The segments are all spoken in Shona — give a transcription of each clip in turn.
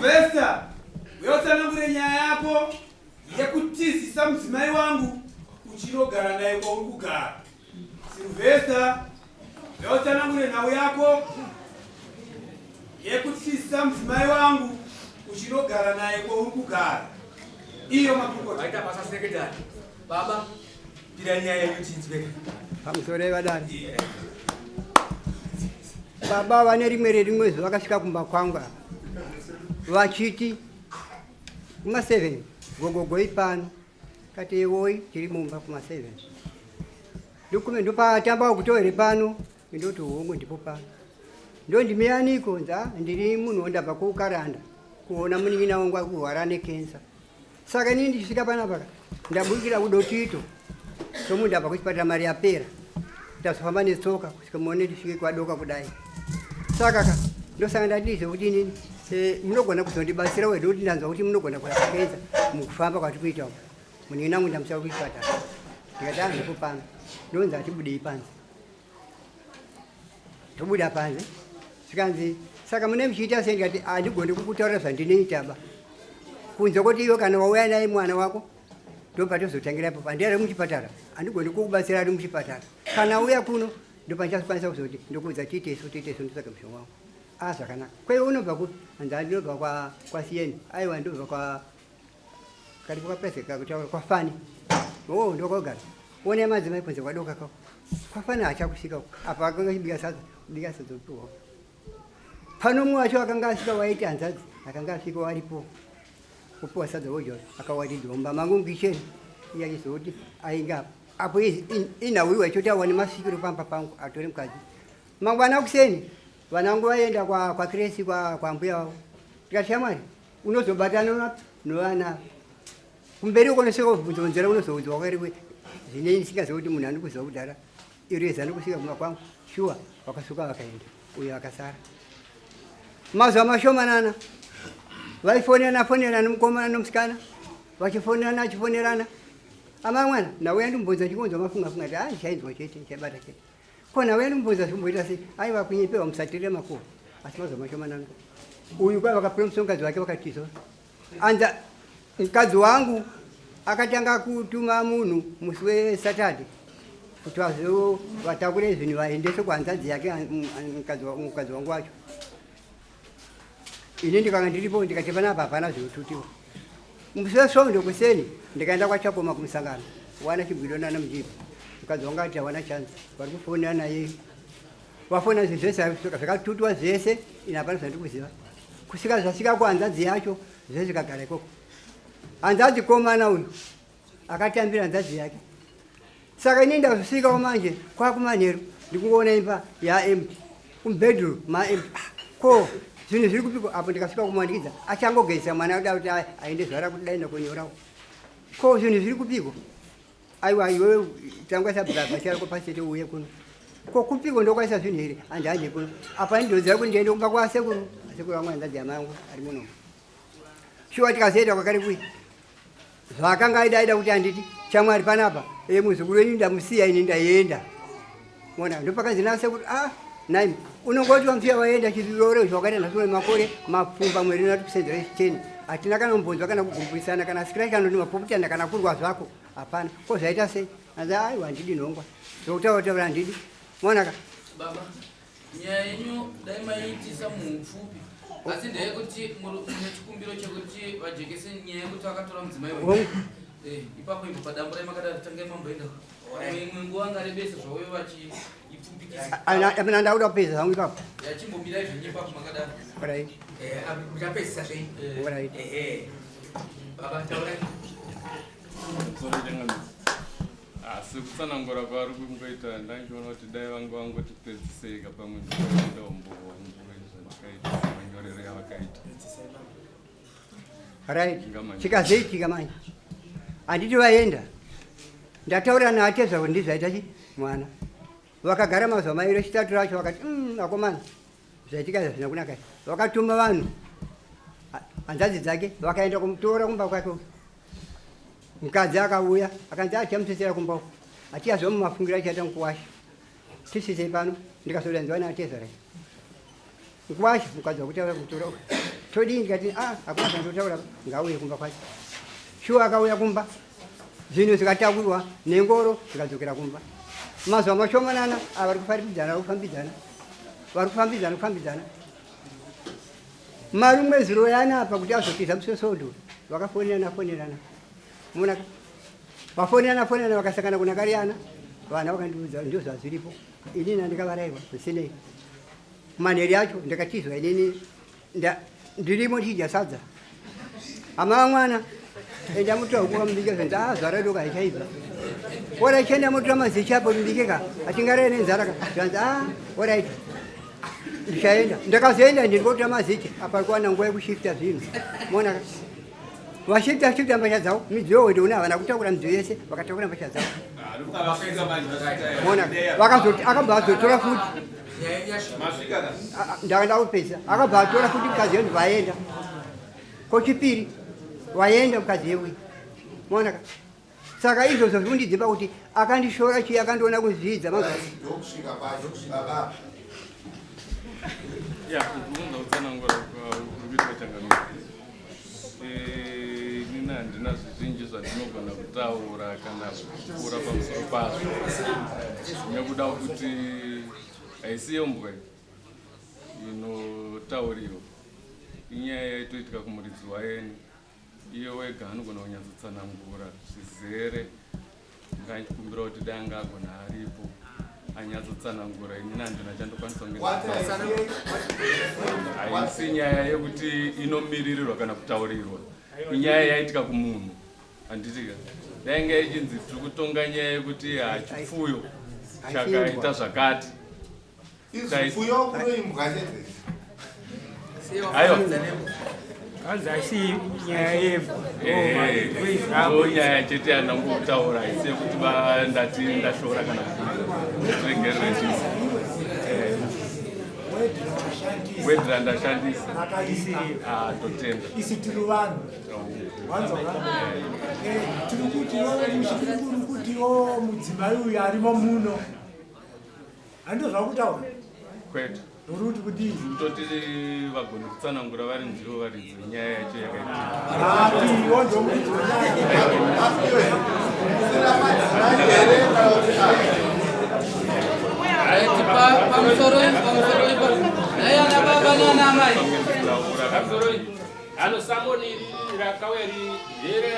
Sylvester, uya utsanangure nyaya yako yekutizisa mudzimai wangu uchinogara naye kwauri kugara. Sylvester, uya utsanangure nhau yako yekutizisa mudzimai wangu uchinogara naye kwauri kugara. Iyo makurukota. Vaita basa secretary. Baba, pira nyaya yenyu tinzwe. Pamusoro vadare. Baba vane rimwe rerimwe zuva vakasvika kumba kwangu apa vachiti kuma 7 gogogoi pano kati ewoi tiri mumba kuma 7 ndokume ndopatamba kutohere pano ndoti hongu ndipo pano ndondimiyaniko nza ndiri munhu wondabva kukaranda kuona munin'ina wangu akurwara nekensa Saka inini ndichisvika panapa ka ndabudikira kudotito somunhu ndabva kuchipatara mari yapera ndazofamba netsoka kusvika muone ndisvike kwadoka kudai saka ka ndosaka ndati zvekuti inini eh, munogona kuzondibatsira wedu kuti ndanzwa kuti munogona kurapa kenza mukufamba kwati kuita uku munin'ina wangu ndamusiya kuchipatara ndikati ah ndipo pano ndonzi atibudei panze tobuda panze zvikanzi saka mune muchiita sei ndikati handigoni kukutaura zvandinoita ba kunze kwoti iwe kana wauya naye mwana wako ndobva tozotangira ipapo handi ari muchipatara handigoni kukubatsira ari muchipatara kana uya kuno ndopandichakwanisa kuzoti ndokuudza tiite isu tiite isu ndotsvaga mushonga wangu a ah, zvakanaka kweiwe unobva kupi hanzi andinobva kwasiyeni aiwa ndobva kwa karipo kapeseka kutaura kwafani oh ndokogara one madzimai kunze kwadoka kako kwafani hachakusvika uko apa akanga achibika sadza kubika sadza upiwa pano mumwe wacho akanga asvika waiti hanzadzi akanga asvika waripo kupiwa sadza wodya akawaridzwa mumba mangu mukicheni iye achizoti ainge apo apo inhau ichoti awane masvikiro pamba pangu atore mukadzi mangwana kuseni vana vangu vaenda kwakresi kwambuya wavo ndikati shamwari unozobatana novana kumberi uko unosvika kubvunzonzera unozoudzwa kwari zvinei ndisingaziva kuti munhu anikuziva kudhara ireza nokusvika kumba kwangu shuwa vakasuka vakaenda uyo akasara mazuva mashomanana vaifonerana fonerana mukomana nomusikana vachifonerana achifonerana amai mwana nauya ndimbonza ndikunzwa mafunga funga ti ah chainzwa chete chaibata chete Ko nawe anomboza zvomboita sei? Aiwa kunyeperwa musatirire makuhwa. Asi mazuva mashomanana. Uyu kwai vakapromisa mukadzi wake vakatiza. Anza mukadzi wangu akatanga kutuma munhu musi weSaturday kuti vazo vatakure zvinhu vaendese kuhanzadzi yake mukadzi wangu wacho. Ini ndikanga ndiripo ndikati panapa hapana zvinotutiwa. Musi weSvondo kuseni ndikaenda kwaChakoma kumusangano wana Chibwiro nana Mujipa. Mukadzi wangu ati hawana chance vari kufonera naye. Vafona zvinhu zvese zvakatutwa zvese ini hapana zvandiri kuziva. Kusvika zvasvika kuhanzadzi yacho zvese zvikagara ikoko. Hanzadzi komana uyu akatambira hanzadzi yake saka ini ndazosvikawo manje kwakumanheru ndikungoona imba yaempty kumubedroom maempty ah, ko zvinhu zviri kupiko apo ndikasvika kumuwanikidza achangogezesa mwana kuda kuti aende zuva rakuti dai ndakonyorawo ko zvinhu zviri kupiko aiwa iwewe tangwaisa bhabha charako pasi chete uuye kuno ko kupiko ndokwaisa zvinhu here handi handi kuno apa ndinoziva kuti ndiende kumba kwasekuru asekuru vangu hanzadzi yamai angu ari muno shuwa tikazoenda kwakare kuyi zvaakanga aida aida kuti anditi shamwari panapa e muzukuru wenyu ndamusiya ini ndaenda mona ndopakanzi nasekuru a ah, nai unongoti wamusiya waenda chirore zvawakaita nhasi une makore mapfumba mweri unati kusenzera cheni hatina kana kumbonzwa kana kugumburisana kana sikira kana kuti mapoputana kana kurwa zvako hapana ko zvaita sei anzi aiwa handidi nhongwa zvokutaura taura handidi monaka baba Nyaya yenyu dai maiitisa muupfupi asi ndeyekuti mune chikumbiro chekuti vajekese nyaya yekuti vakatora mudzimai wenyu. Eh, ipapo ipo padamburai makadaro tangai mamboenda imwe nguva ngarebese zvauyo vachiipfupikisa. Amina ndakuda kupedza zvangu ipapo. Yachimbomirai zvenyu ipapo makadaro. Right. Eh, muchapedzisa zvenyu. Right. Eh. Baba taurai. Asi kutsanangura kwaari kungoita ndandichiona kuti dai vanga vangoti pedzisei ka pamwe ndikaenda umbowo wangu wezvandikaita semanyorero yavakaita. Right. Chikazoitika manje. Handiti vaenda. Ndataura naatezva kuti ndizvaita chi mwana. Vakagara mazuva mairi echitatu racho vakati mm, akomana zvaitika izvi hazvina kunaka izvi. Vakatuma vanhu hanzvadzi dzake vakaenda kumutora kumba kwake uko. Mukadzi akauya akanzi achamutsetsera kumba uko. Achiyazwa mumafungiro achaita mukuwasha. Tisisei pano ndikazodanzwa naatezvara. Mukuwasha mukadzi wakutaura kumutora uko. Todii ndikati ah hakuna zvandotaura ngauye kumba kwacho. Shuwa akauya kumba zvinhu zvikatakurwa nengoro zvikadzokera kumba. Mazuva mashomanana ava vari kufambidzana vari kufambidzana vari kufambidzana kufambidzana. Marume zuro yana apa kuti azotiza musi weSvondo vakafonerana fonerana. Mona vafonerana fonerana vakasangana kuna Kariyana vana vakandiudza ndozvazviripo inini andikavarairwa zvisinei. Manheri acho ndakatizwa inini ndirimo ndichidya sadza. Hama mwana enda mutora huku kamubike zvanzi ah zvara doka haichaibva. Ora chienda mutora mazichi apo mubike ka atingarare nenzara ka zvanzi ah orit ndichaenda ndakazoenda ndiri kotora mazichi apa kuwana nguva yekushifta zvinhu mona ka vashifta shifta mbatya dzavo midziyo wende une havana kutakura midziyo yese vakatakura mbatya dzavo mona vakazoti akabva azotora futi ndakaenda kupedza akabva atora futi mukadzi yedu vaenda kochipiri vaenda mukadzi yewe mona ka saka izvozvo zvikundidzimba kuti akandishora chii akandiona kuzvidza mazokusvika kwacho baba ya kubvunza kutsanangura kuri kuitwa changamire eh, inini handina zvizhinji zvandinogona kutaura kana kupfuura pamusoro pazvo nekuda kuti haisi yombwe inotauriwa inyaya yaitoitika kumuridzi wayeni Iye wega anogona kunyatsotsanangura zvizere ngachikumbira kuti dai anga agona aripo anyatsotsanangura inini handina chandokwanisa kunge haisi nyaya yekuti inomiririrwa kana kutaurirwa inyaya yaitika kumunhu handitika dainge ichinzi tiri kutonga nyaya yekuti hachipfuyo chakaita zvakati Izvipfuyo kunoimbwa chete. Ayo. Hanzi haisi nyaya yembwa. Eh, ndo nyaya chete yandangotaura haisi yekuti ndati ndashora kana kuti regerere chisi. Eh. Word randashandisa. Ah, totenda. Isi tiri vanhu. Wanzwa ka? Eh, tiri kuti tiri kuti o mudzimai uyu arimo muno. Handizvo zvakutaura. Kwete. Uri kuti kudii? Kutoti vagone kutsanangura vari ndivo varidzi venyaya yacho yakaitika. Ati wonzo muridzi wenyaya. Right, pamusoro pamusoro ipo. Dai ana baba nana amai. Ano samoni rakauya ndere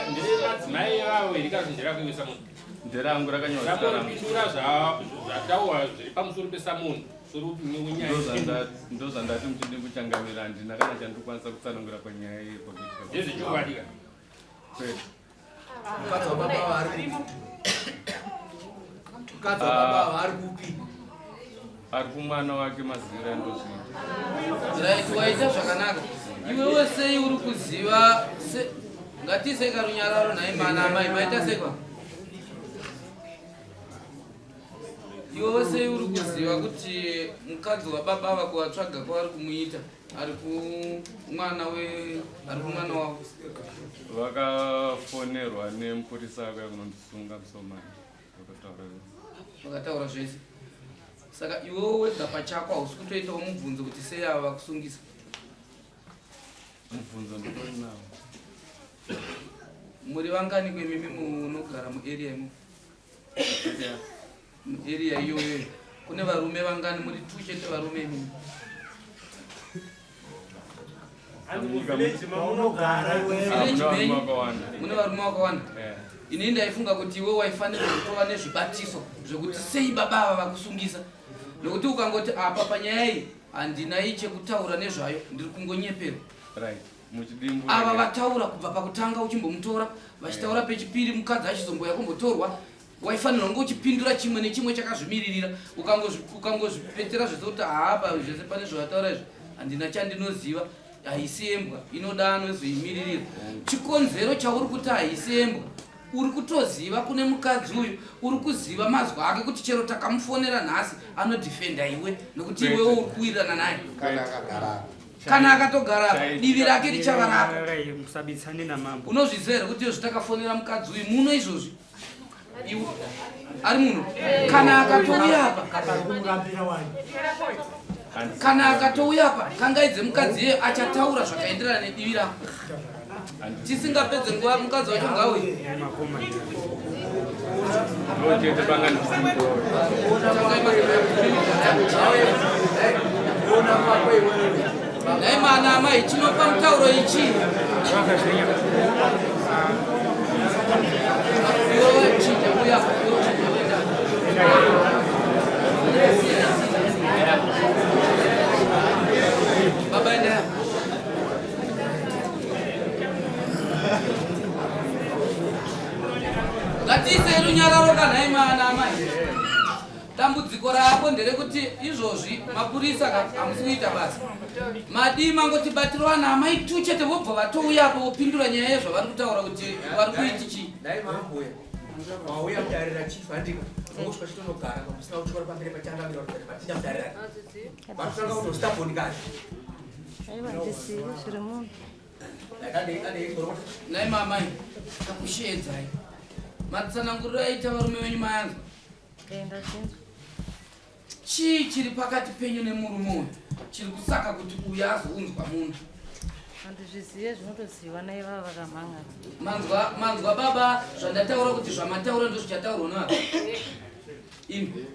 madzimai avo here kana kuti nderako iwe samoni? Nderangu rakanyorwa zita Samoni rangu. pindura zvataurwa zviri pamusoro pesamoni musoro upi wenyaya Ndozvandati muchidimbu changamira handina kana chandikwanisa kutsanangura panyaya iyi pakuitika. Ndezvechokwadi ka? Kwete. Mukadzi wababa vari kupi? Mukadzi wababa vari kupi? Ari kumwana wake maziviro andozviita. Right, waita zvakanaka. Iwewe sei uri kuziva se ngatiisei karunyararo nhai mana amai maita sei kwa? Iwewe sei uri kuziva kuti mukadzi wababa ava kuvatsvaga kwavari kumuita ari kumwana we ari kumwana wavo? Vakafonerwa nemupurisa akauya kunondisunga musomani. Vakataura zvese. Vakataura zvese. Saka iwewe wega pachako hausi kutoitawo mubvunzo kuti sei ava vakusungisa? Mubvunzo nditori nawo. Muri vangani kwemimi munogara muarea imo? Yeah. Muarea iyoyo kune varume vangani? Muri two chete varume imimi? Village maunogara iwe. Village Mune varume menyu vakawanda. mune varume vakawanda. Yeah. Ini ndaifunga kuti iwe waifanirwa kutova nezvibatiso zvekuti sei baba ava vakusungisa nekuti ukangoti apa panyaya iyi handina chekutaura nezvayo ndiri kungonyeperwa. Right. Muchidimbu. Ava vataura kubva pakutanga uchimbomutora vachitaura pechipiri mukadzi achizomboya kumbotorwa waifanirwa kunge uchipindura chimwe nechimwe chakazvimiririra ukangozvipetera zvese kuti haapa zvese pane zvavataura izvi handina chandinoziva haisi yembwa inoda anozoimiririra chikonzero chauri kuti haisi yembwa uri kutoziva kune mukadzi uyu uri kuziva mazwi ake kuti chero takamufonera nhasi anodhifenda iwe nekuti iwewe uri kuwirirana naye kana akatogara divi rake richava rako unozviziva here kuti izvozvi takafonera mukadzi uyu muno izvozvi ari muno kana akatouya apa Kana akatouya apa kangaidze mukadzi iye achataura zvakaenderana nedivi rako. Tisingapedze nguva mukadzi wacho ngauye. Nhai mwana amai chinopa mutauro ichi. Iwe chinja uya iwe chinja uenda. Baba enda. Ngatiisei runyararo kanhai maana amai. Dambudziko rako nderekuti izvozvi mapurisa ka hamusi kuita basa. Madii mangoti batirwa naamai tu chete vobva vatouya apo vopindura nyaya yezvavari kutaura kuti vari kuiti chii. Dai mambuya wauya mudare rachief handika ungosvika chitonogara pamusina kutyora pamberi pachangamira kuti patinda mudare rake vatotanga kutostaboni kazi Nhai mamai takusheedzai. Matsananguriro aita varume venyu mayanzwa. Chii chiri pakati penyu nemurume uyu chiri kusaka kuti uyu azounzwa muno? Handizvizive, zvinotoziva naivava vakamhangana. Manzwa, manzwa baba zvandataura kuti zvamataura ndozvichataurwa nevava. Imi.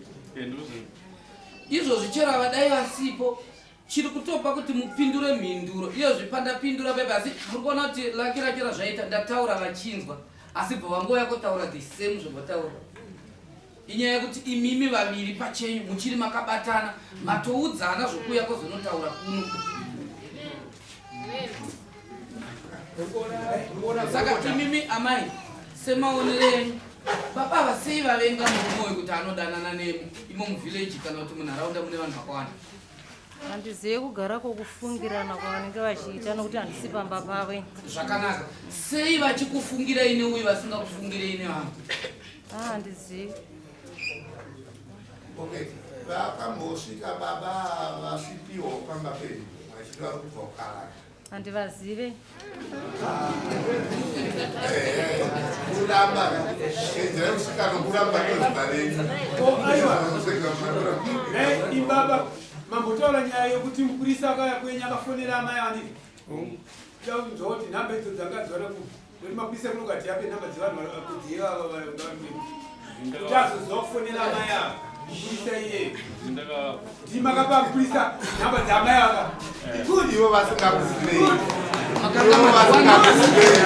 Izvozvi chero ava dai vasipo chiri kutopa kuti mupindure mhinduro iyozvi pandapindura pepe asi muri kuona kuti laki racho razvaita ndataura vachinzwa asi bva vangouya kotaura the same zvavataura. Inyaya yekuti imimi vaviri pachenyu muchiri makabatana matoudzana zvokuuya kozonotaura kuno. Saka imimi amai semaonero enyu baba ava sei vavenga murume uyu kuti anodanana nemi imo muvillage kana kuti munharaunda mune vanhu vakawanda? Handizive kugara kwokufungirana kwavanenge vachiita nokuti handisi pamba pavo ini. Zvakanaka. Sei vachikufungirai neuyu vasingakufungirei nevamwe? Ah, handizivi. Okay, vakambosvika baba vasvipiwawo pamba pedu vachiti vari kubva kukarara. Handivazive. Kuramba enzera kusvika nokuramba ndozita renyu. Aiwa. Ibaba mambotaura nyaya yekuti mupurisa akauya kwenyu akafonera amai ani. Ndakunzwa kuti nhamba idzo dzanga dziwana kupi. Nekuti mapurisa kuno kati yape nhamba dzevanhu kuti ivava kuti azoziva kufonera amai ava. Mupurisa iyeye. Ndima kapa mupurisa nhamba dzaamai ava. Good ivo vasingakuzivei. Ivo vasingakuzivei.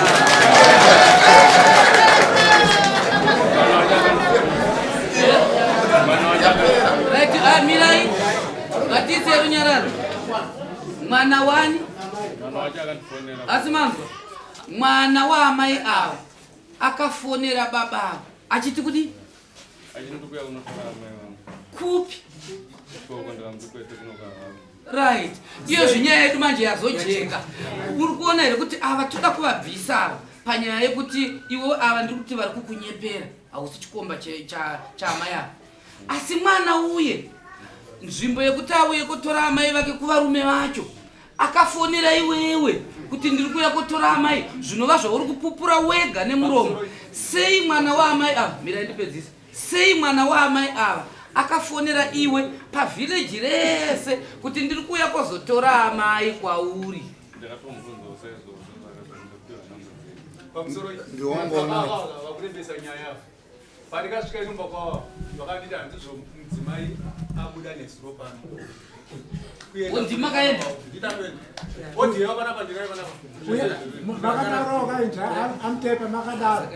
Right, ah, mirai. Ngatiise runyararo. Mwana wani? Asi manzwa? Mwana waamai ava akafonera baba ava achiti kudii? Kupi? Right. Iyo zvinyaya yedu manje yazojeka. Uri kuona here kuti ava toda kuvabvisa ava panyaya yekuti ivo ava ndiri kuti vari kukunyepera hausi chikomba chaamai ava. Asi mwana uye nzvimbo yekuti auye kotora amai vake kuvarume vacho akafonera iwewe kuti ndiri kuuya kotora amai zvinova zvauri kupupura wega nemuromo sei mwana waamai ava mirai ndipedzise sei mwana waamai ava akafonera iwe pavhileji rese kuti ndiri kuuya kozotora amai kwauri Vakurembesa nyaya Pandikasvika ikumba kwavo vakanditi handizvo mudzimai abuda nezuro pano. Ndimakaenda. Nditatoenda. Odhiwa panapa ndinai panapa. Makadaro kainja amutepe makadaro.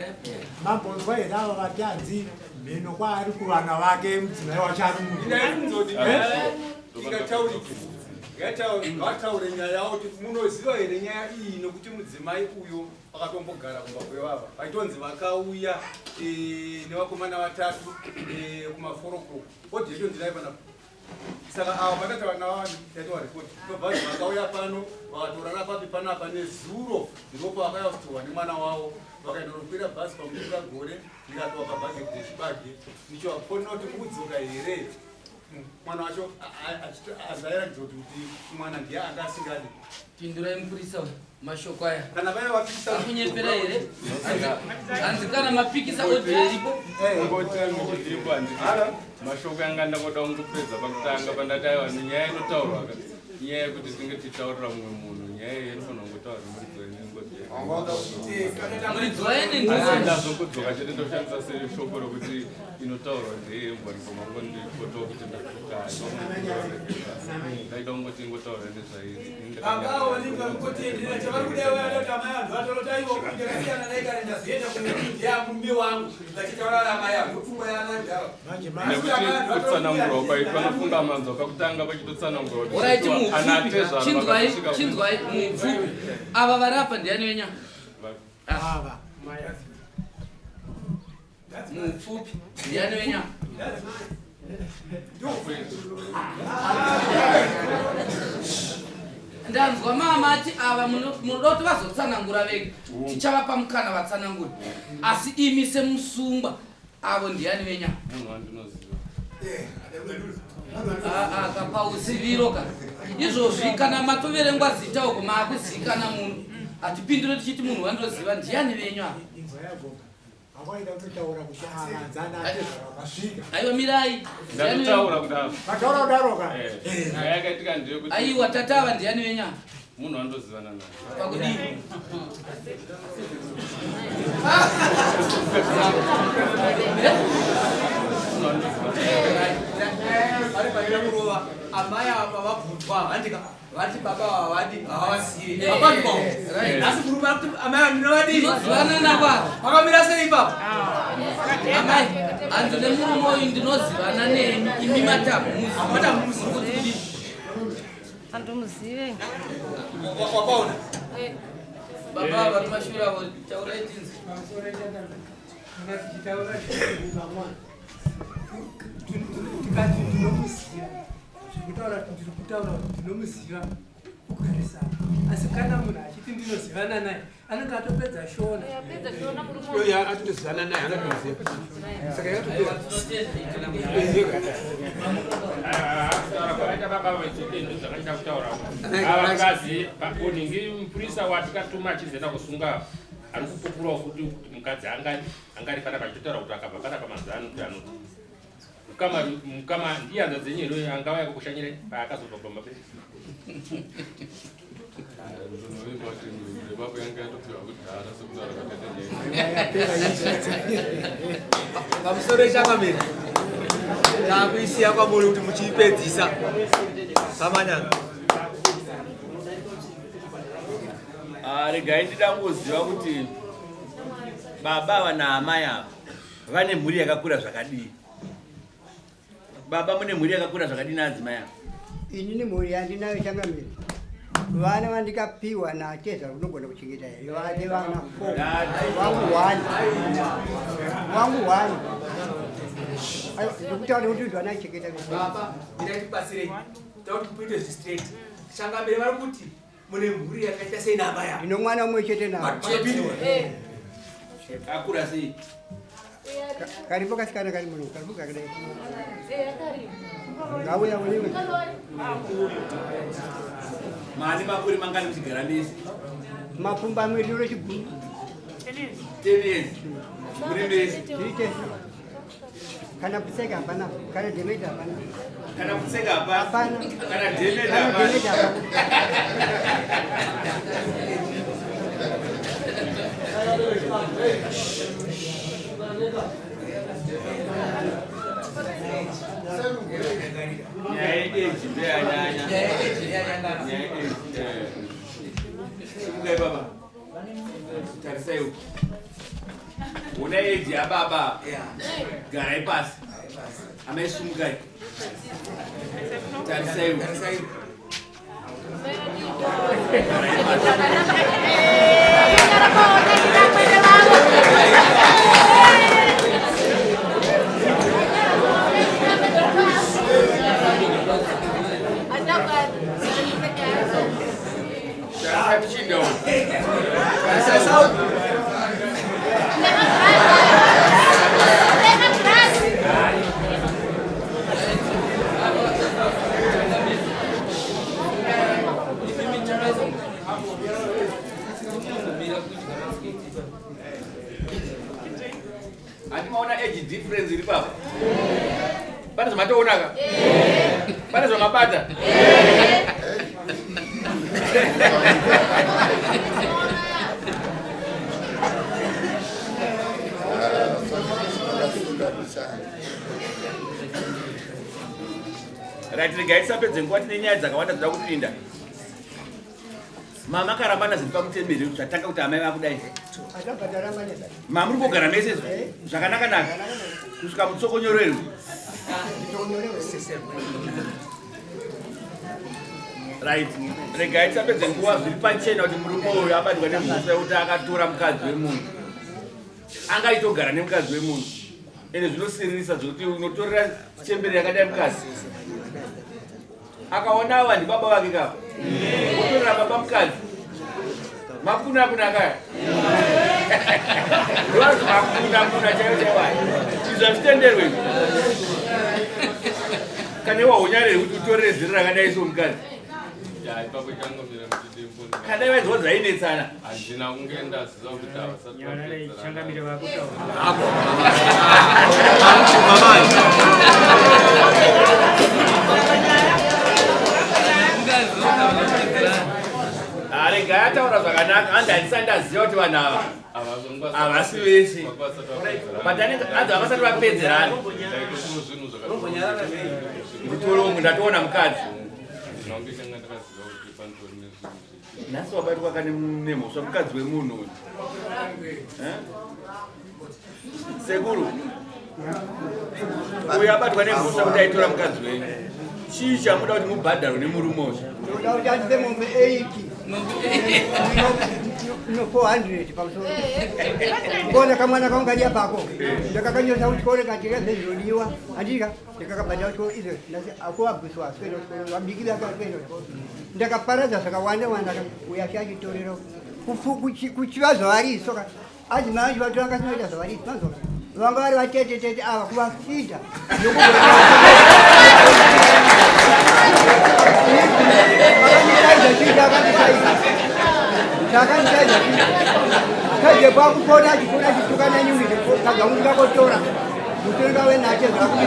Mambonzwa here ava vati hanzi mhino kwaari kuvana vake mudzimai wacho ari munhu. Ndaifunzoti ikataurike. Ngataure nyaya yawo kuti munoziva here nyaya iyi nokuti mudzimai uyo Vakatombogara kumba kwevava vaitonzi vakauya e, nevakomana vatatu e, kumaforokoko odi yetonzi dai panapa saka ava patataura navo taitwa ripoti tobva vakauya pano vakatorara papi panapa nezuro ndipo pavakauya kutorwa nemwana wavo vakaenda kunokwira bhazi pamutura gore ndikatowa pabhageti rechibage ndichivafonera kuti mukudzoka here mwana wacho azairatidza kuti mwana ndiye anga asingadi pindurai mupurisa uyu. Mashoko aya kana vaya vapikisa akunyepera here? Hanzi kana mapikisa audio iripo. Ngoti muchidimbu handiti mashoko anga ndangoda kungopedza pakutanga pandati aiwa nyaya inotaurwa ka nyaya yekuti tinge tichitaurira mumwe munhu nyaya iyi inofanira kungotaura nemuridzi Muridzi waene asi ndiani? ndazokudzoka chete ndoshandisa seshoko rokuti inotaurwa ndeyembwa ndibva mangondipotawo kuti ndatuka ndaida kungoti ingotaura nezvairi. Baba vanenge vari kukotenderera chavari kuda iwe anoti amai vanhu vatorota ivo kuti ndakasiyana naye kare ndazoenda kuya murume wangu vachitaura amai avo ndopfungwa yaanadhava. Nekuti kutsanangurwa kwai panofunga manzwa pakutanga pachitotsanangurwa kuti Alright, shuwa, ana muupfupi. atezvara Chinzwai, vakasvika chinzwai muupfupi. Ava vari apa ndiani wenya? Ava. Muupfupi. Ndiani wenya? Ndanzwa mama ati ava munoda kuti vazotsanangura vega. Tichavapa mukana vatsanangure. Asi imi semusungwa avo ndiani wenya? Munhu wandinoziva. Ah, ah, kapauziviro ka izvozvi kana matoverengwa zita uko maakuzikana munhu hatipindure tichiti munhu wandoziva ndiani venyu ava. Inzwa yagoga. Havaida kutotaura kuti ava atezvara vakasvika. Aiwa, mirai. Ndiani Ndatotaura venyu? kudaro. Mataura kudaro ka? Eh, nyaya yakaitika ndeyekuti Aiwa, tata ava ndiani venyu ava? Munhu wandozivana naye. Pakudii? Vari paida kurova amai ava vabvunzwa handika vati baba havadi havasiye Eh, vapanzwa right. asi murume ari kuti amai ava ndinovadii Ndinozivana navo ava. Pakamira sei ipapo? Amai, hanzi nemurume uyu ndinozivana nemi imi matamuzi muri kuti kudii? Handimuzive. Wakaona? Baba vari mashure avo, taurai tinzi. Kana tichitaura zvemwana tikati ndinomuziva, zvekutaura kuti ndiri kutaura kuti ndinomuziva kugarisana, asi kana munhu achiti ndinozivana naye anenge atopedza shona. Atotozivana naye, anatoziva, saka yakatopera. Kutaura kwakaita baba vechitendo zvakaita kutaura ava mukadzi unhingi mupurisa watikatuma achizoenda kusunga ari kupupurawo futi kuti mukadzi angari panapa achitotaura kuti akabva panapa manzi anoti anoti mukama mukama ndiye hanza dzenyu here angauya kukushanyire paakazobva pamba pe. Ndinovimba kuti Zimbabwe yanga yatopiwa kudhara sekutaura kwakaita nyaya. Pamusoro ichangamira takuisiya kwamuri kuti muchiipedzisa samanyanga. Ah, regai ndida kungoziva kuti baba ava naamai ava vane mhuri yakakura zvakadii. Baba, mune mhuri yakakura zvakadii naadzimai ava? Inini mhuri yandinayo changamire, vana vandikapiwa natezvara unogona kuchengeta here? Vane vana four, wangu one, wangu one. Aiwa, ndikutaura kuti ndwana chengeta. Baba, ndida tibatsirei takuti muite zvistraight. Changamire vari kuti mune mhuri yakaita sei naamai ava? Ndino mwana umwe chete navo. Makapindura. Akura sei? Karipo kasikana kari muno, karipo kakadai. Ngauya uliwe. Mane makore mangani muchigara mese? Mapfumbamwe rino chigumi. 10 years muri mese? Tiri tese. Kana kutseka hapana, kana dhemeti hapana. Kana kutseka hapana? Hapana. Kana dhemeti Kana hapana? dhemeti hapana. Nyaya yeeji ndoyanyanya. Nyaya yeeji ndeyanyanya. Nyaya yeeji. Simukai baba, tarisai uku, una eji yababa. Garai pasi amai, sumukai, tarisai uku. Tarisai kuchinda uku. Tarisai uku. Pane zvamatoonaka? Pane zvamabata? Right, regai tisapedze nguva tine nyaya dzakawanda dzoda kupinda. Mama karambana zviri pamutemo here zvatanga kuti amai vakudai? Mamuri kugara mese izvo eh. zvakanaka naka kusvika mutsokonyorerwe. Right, regai tisapedze nguva zviri pachena kuti murume uyu abatwa nemhosva yekuti akatora mukadzi wemunhu. Anga achitogara nemukadzi wemunhu. Ende zvinosiririsa zvekuti unotorera chembere yakadai mukadzi. Akaona ava ndibaba vake kapa. Otorera baba mukadzi. Makuna kuna kaya. Ndovanzi makuna kuna chaiyo chaiyo aya. Izvi hazvitenderwe izvi. Kana iwe haunyarere kuti utorere zera rakadai so mukadzi. Ya, ipapo changomira kuti ndimbo. Kana iwe nzwa dzainetsana. Handina kunge ndaziva kuti havasati vapedzerana. Changamire vakutaura. Regai ataura zvakanaka hanzi handisati ndaziva kuti vanhu ava havasi vese but anenge hanzi havasati vapedzerana nditorongo ndatoona mukadzi nhasi wabatwa kane nemhosva mukadzi wemunhu uyu eh? Sekuru uyu abatwa nemhosva kuti aitora mukadzi wenyu chii chamuda kuti mubhadharwe nemurume uyu Toda kuti andipe mombe 80 no 400 pamusoro. Kona kamwana kangu kadiya pako. Ndakakanyosa kuchikoro kati rezve zvinodiwa. Handika ndakakabhadhara kuchikoro izvo ndasi akuabviswa asikuenda kuchikoro vabiki vake vasikuenda kuchikoro. Ndakaparadza zvakawanda wanda uyo achiachitorera kuchiva zvavari soka Adzimai vacho vatora vanga sinoita zvavari manzwa vanga vari vatete tete ava kuvafidha kaje kwakupona achipona achituka nenyungi kaga munhu kakotora mutonga wenache zvakuti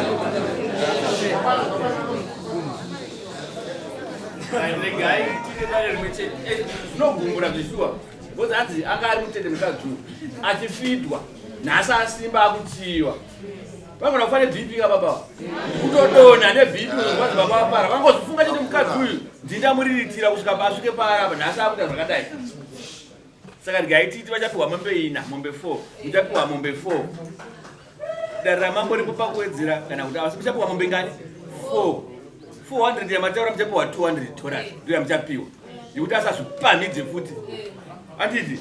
Regai tiite dare rimwe chete. Zvinogumbura zveshuwa. Because hanzi anga ari mutende mukadzi uyu achifidwa nhasi asimba akuchiwa. Vagona kufa neBP ka baba. Kutodonha neBP kwanzi baba vapara. Vangozvifunga chete mukadzi uyu ndinda kusvika pasvike paarapa nhasi akuita zvakadai. Saka regai titi vachapiwa mombe ina, mombe 4. Muchapiwa mombe 4. Dare ramambo ripo pakuwedzera kana kuti asi muchapiwa mombe ngani? 4. 400 yamataura muchapiwa 200 dollars ndiyo yamuchapiwa yekuti asazvipamhidze futi anditi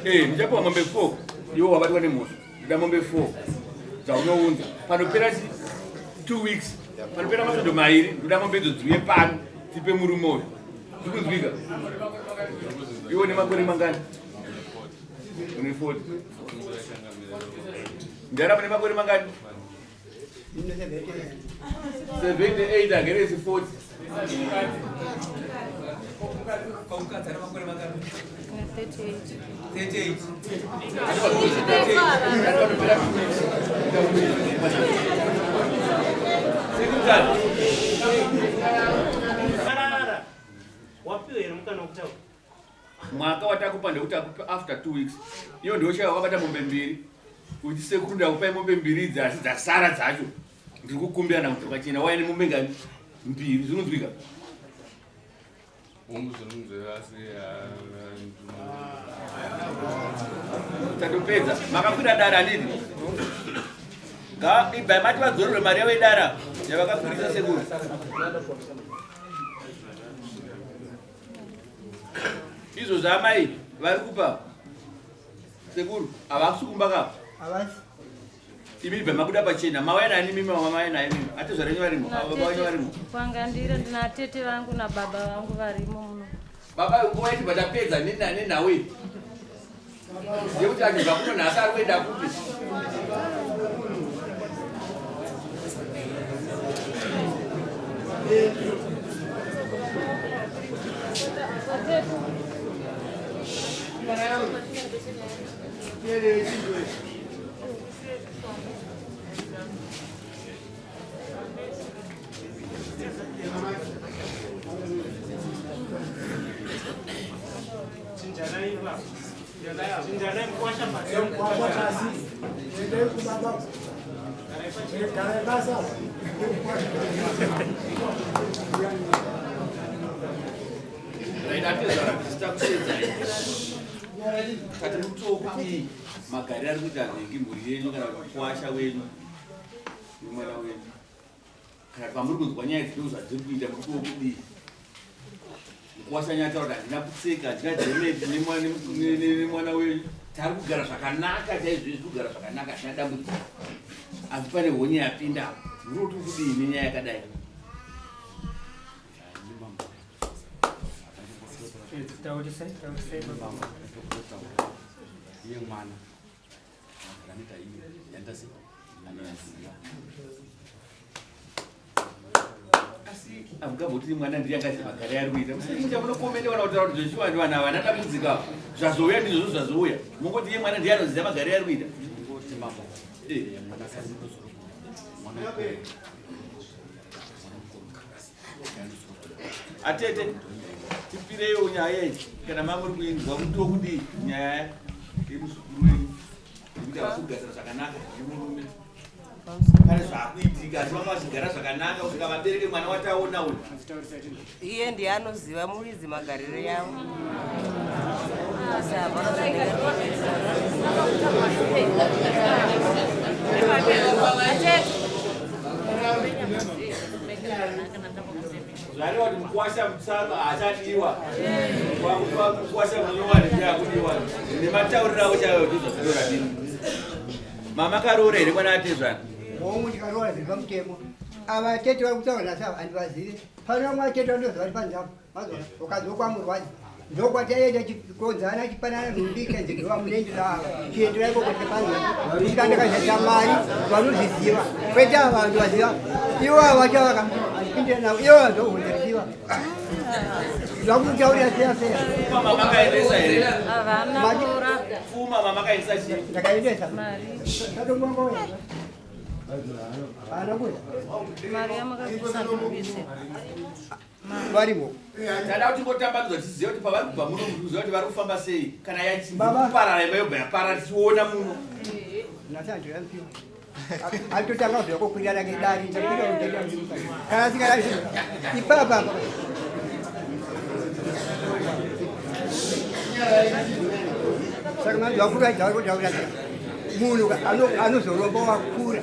eh muchapiwa mombe 4 iwo wabatwa nemhosva ndoda mombe 4 dzaunounza panopera chi 2 weeks panopera masvondo mairi ndoda mombe idzo dziuye pano tipe murume uyu zvikunzwika iwo nemakore mangani une 40 ndarama nemakore mangani 78 against 40 Wapiwa here mukana wekutaura? Mwaka watakupa ndekuti akupe after 2 weeks. Iyo ndoshaya wakabata mombe mbiri. Kuti sekuru ndakupai mombe mbiri idzi asi dzasara dzacho. Ndiri kukumbira na pachena waine mombe ngani? Mbiri zvinonzwika. Hongu zvinonzwika asi tatopedza. Makakwira dara handiti? Ga ibvai mati vadzorerwe mari yavo yedara yavakakwirisa sekuru. Izvo zvaamai vari kupa sekuru havasi kumba ka havasi imi ibva mabuda pachena mauya nani mimi mama naye mimi atezvara venyu varimo avo baba venyu varimo kwanga ndiri ndina tete vangu nababa vangu varimo muno baba nguva yedu batapedza nenhau iyi yekuti achibva kuno nhasi ari kuenda kupi Kati mutoo kuti magariro ari kuita nhengi mhuri yenyu kana kuti mukwasha wenyu nemwana wenyu, kana kuti pamuri kunzwa nyaya dzino zvadziri kuita, muri kuo kudii? Mukwasha nyataura kuti handina kutseka, handina dhemeti nemwana wenyu, tari kugara zvakanaka chaizvo izvi, kugara zvakanaka, hatina dambudziko, asi pane honye yapinda. Muri kuti kudii nenyaya yakadai? Taurisai, taurisai baba. Iye mwana anoita iye yandasi anoyaziva. Asi hamungamboti mwana ndiye akazi magari ari kuita musaita munokomende vana kutaura kuti zveshuwa ndi vana havana dambudziko ava, zvazouya ndizvozvo zvazouya, mungoti iye mwana ndiye anoziva magari ari kuita. Ngoti mambo, mwana mwana Atete, tipireiwo nyaya iyi kana mamuri kuinzwa kuti wokudii nyaya yemuzukuru wenyu yekuti havasi kugadzira zvakanaka nemurume, pane zvaakuitika, asi vanga vachigara zvakanaka kusvika vabereke mwana wataona uyu. Iye ndiye anoziva muridzi magariro yavo, asi hapana. Zvareva kuti mukwasha mutsano haachadiwa, wakuva mukwasha munyowani ndiye akudiwa nematauriro avo chaivo, ndizvazvinoratidza. Mama karoora here mwana atezvana? Hongu, ndikaroora zviri pamutemo. Ava tete vari kutaura nhasi ava handivazivi. Pane vamwe vatete vandoziva vari panze apo, mazona ukanzwa kwamurwadzi ndokwataienda chikonzana chipanana nhumbi kanzi ndova munendera ava chiendera ikoko tepanze kusvika ndakazaita mari, vanozviziva, kwete ava vanhu vaziva ivo ava vachavaka handipindira navo, ivo vandohonzeriziva zvakutaurira seya seya. Pfuma mamakaendesa here? Havana kuroora. Pfuma mamakaendesa chii? Ndakaendesa tatomwangoya haana kuya. Mari yamakabvisa ndikubvise. Varimo. Tada kuti ngotambanudzwa tizive kuti pavari kubva muno, kuti kuziva kuti vari kufamba sei, kana yachiparara imba yobva yaparara tichiona muno. Nasandirampiwa atotanga kubva kokwira rake dare kana sikana ipapa. Saka manzi vakuru vaidzaura munhu anozoromba wakura.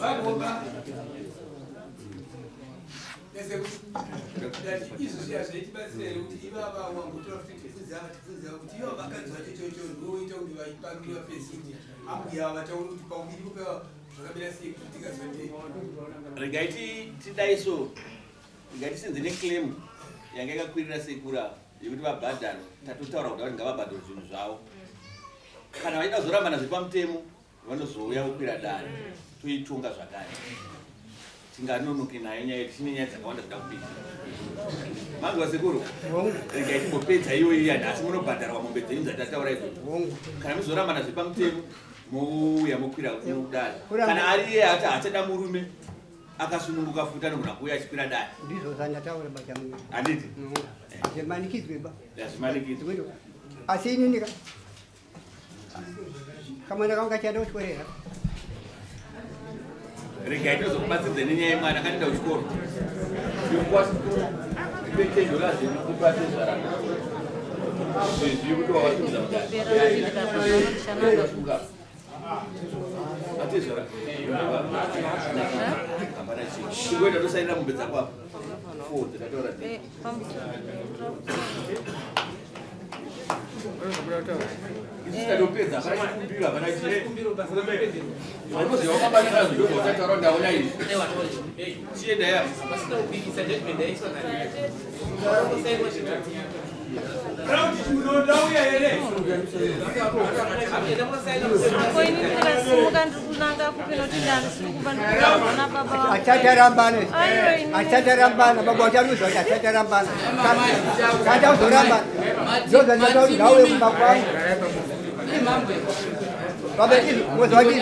Vagoba izvi zviya zvaitibatsira here kuti ivava wangotora kuti tifudze ava, tifudze ava, kuti ivava vakadzi vacho chocho ndoita kuti vaiparure vapedzi kuti ambuya vatauri kuti pauviri pava zvakamira sei kuti tikazvate. Regai tidai so, regai tisenze neclaim yanga yakakwirira sekuru ava yekuti vabhadharwe. Tatotaura kuti vati ngavabhadharwe zvinhu zvavo, kana vachida kuzorambana zviri pamutemo vanozouya vokwira dare toitonga zvakare. Tinganonoke nayo nyaya yedu, tine nyaya dzakawanda dzida kupinda. Manzwa sekuru? Regai timbopedza iyoyi yanhasi, munobhadharwa mombe dzenyu dzatataura idzodzo. Kana muzorambana zviri pamutemo mouya mokwira kudare, kana ari iye ati haachada murume akasununguka futi anogona kuuya achikwira dare. Ndizvo zvandataura bachamu. Handiti? Hazvimanikidzwe ba. Hazvimanikidzwe. Asi inini ka kamwana kangu kachienda kuchikoro. Regai tozokubatsiridza nenyaya yemwana kanoenda kuchikoro. Ipetendora zvedu kubate zvaraka zvezvi kuti wakasunza mudare atezvara hapana chii chingoenda tosainira mombe dzako apa four dzakataura. Isu tatopedza, hapana chikumbiro, hapana chii. Unoziva wakabatana zvo ndozvautataura, ndaona izvi, chienda ya. Pasina kupikisa judgment yaiswa kare. Raundi munondauya here? Ko ini ndikasimuka ndiri kunanga kupi? Noti ndandisiri kumba, ndikugarwa nababa vangu. Achatarambana. Aiwa, ini. Achatarambana, baba vacharuza kuti achatarambana kana uzorambana, ndozvandinoda kuti ngauye kumba kwangu baba izvi mozvati.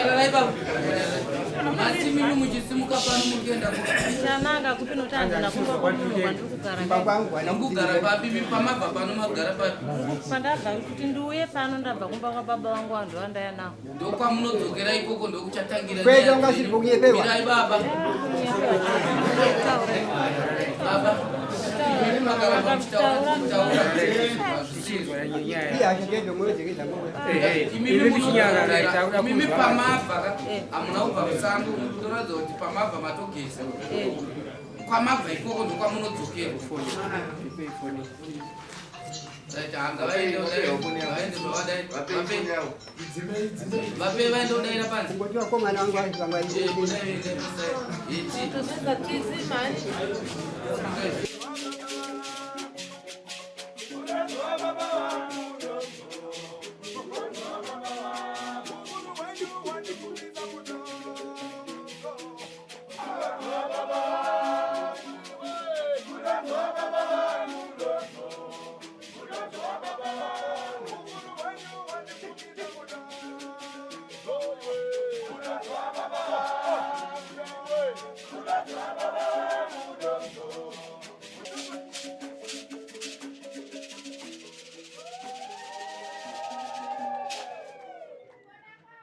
Asi mimi muchisimuka pano muri kuenda kupi? Chananga kupi nokuti handina kumba kwemunhu kwandiri kugara. Kumba kwangu haana Mukugara papi? Mimi pamabva pano magara papi? Pandabva kuti ndiuye pano ndabva kumba kwababa vangu vanhu vandaya navo. Ndokwamunodzokera ikoko ndokuchatangira. Kwete, nyaya wanga dzenyu. usiri kunyepewa. Mirai baba. Baba. Mimi makaramba muchitaura muchitaura. Hazvisizvo. Iye achitendo mwoyo dzeke dzangu. Imimi munodzokera. Imimi pamabva ka hamuna kubva musango mutoratidza kuti pamabva matogeza. Kwamabva ikoko ndokwamunodzokera. Right, hanga vaende vaende pavadai. Vape vaende kudaira panze. Kungoti vakomana vangu vanga Eh, kudai vaende pasai. Iti.